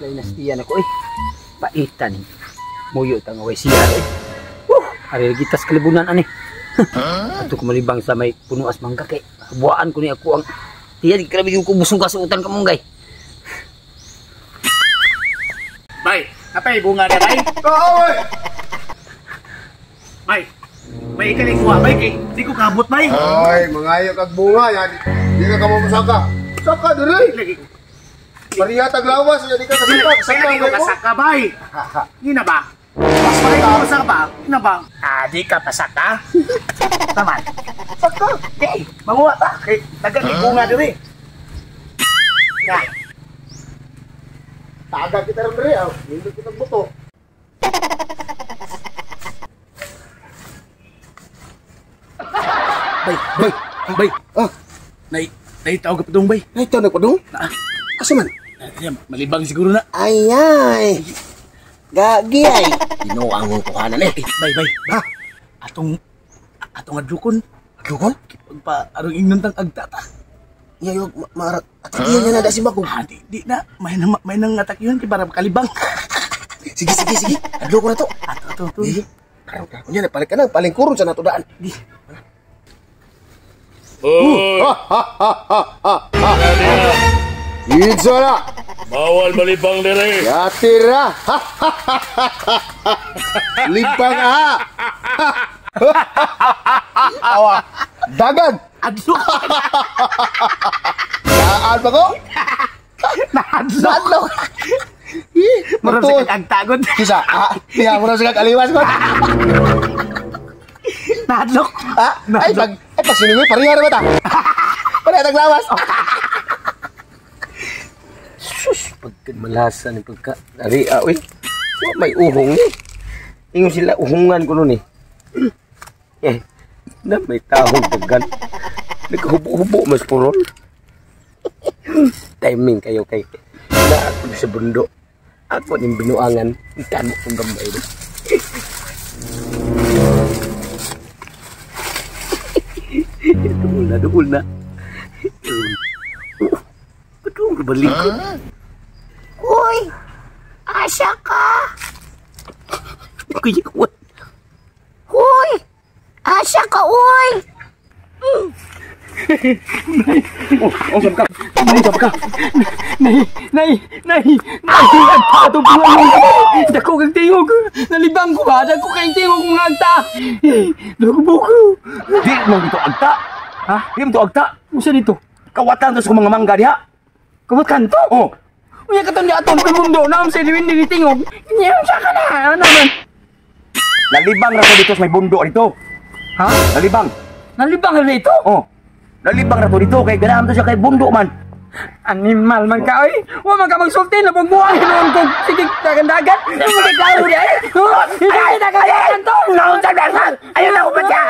Lain ako eh. Paitan. Muyo tang away siya eh. Ari gitas kalibunan ani. Ato ko malibang sa may punuas mangga kay buaan ko ni ako ang tiyan grabe yung kubusong kasuotan ka munggay. Bay, apay bunga na bay. Oo oy. Bay. Bay ikaw kuha bay kay di ko kabot bay. Ay, mangayo kag bunga yan. Di ka kamo masaka. Saka diri. Lagi. Pariha taglawas ya di ka kasaka. Saka ko kasaka bay. Ni na ba? Pasay ko kasaka ba? Ni na ba? Ah, di ka pasaka. Taman. Saka. Di, manguha ta kay taga kay bunga diri. Ya. Taga kita ron diri aw. Nindot kitang buto. Bay, bay, bay. Ah, nay, nay tawag ka padung bay. Nay tawag padung? Naa. Asa man? Malibang siguro na. Ay ay. Gagi ay. Ginoo ang kuhanan eh. Bay, bay. Ha? Atong atong adlukon. Adlukon? Pagpa arong ingnon tang agtata. Iya yo marat. Atakihan niya na da si Bagong. Ah, di, di na. May nang may nang atakihan kay para makalibang. Sige, sige, sige. Adlukon na to. Ato, ato, ato. Sige. Karon ka. Unya na palit ka na palingkuron sa nato daan. Di. Hoy! Itso na! Bawal malibang dire! Yatira! Libang ha! Awa! Dagan! Adlok! Naan ba ko? Naadlok! Naadlok! Murag sa kag-agtagod. Kisa? Ah, diha, murag sa kag-aliwas ko. Naadlok! Ah, ay, pag, ay, pag siningoy, pareha na ba ta? Pareha taglawas! Sus, pagkamalasa ni pagka ari ah, uy. Wa may uhong ni. Ingon sila uhungan ko nun eh. Eh, na may tahong dagan. Naghubo-hubo mas purol. Timing kayo kay na ako sa bundok. Ako ning binuangan, tamo kong gamay. Duol na, duol na. Padung balikod. Uy! Asa ka? Kuya, what? Uy! Asa ka, uy! Oh, sab ka. Nay, sab ka. Nay, nay, nay, nay, agta atong puno. Dako kang tingog. Nalibang ko ba? Dako kang tingog mga agta. Dako. Di mo dito agta. Ha? Di mo to agta. Usa dito? Kawatan to sa mga mangga diha. Kawatan to? Oh. Unya katon di atong mundo na sa diwin ni tingog. Nya sa ka na. Ano man? Nalibang ra to dito sa may bundo dito. Ha? Nalibang. Nalibang ra dito? Oh. Nalibang ra to dito kay ganahan to siya kay bundo man. Animal man ka oy. Wa man ka magsulti na bubuan hinuon kog sige dagan-dagan. Mo kay klaro di ay. Ay, dagan to. Naon sa dagan. Ayun ako pa siya.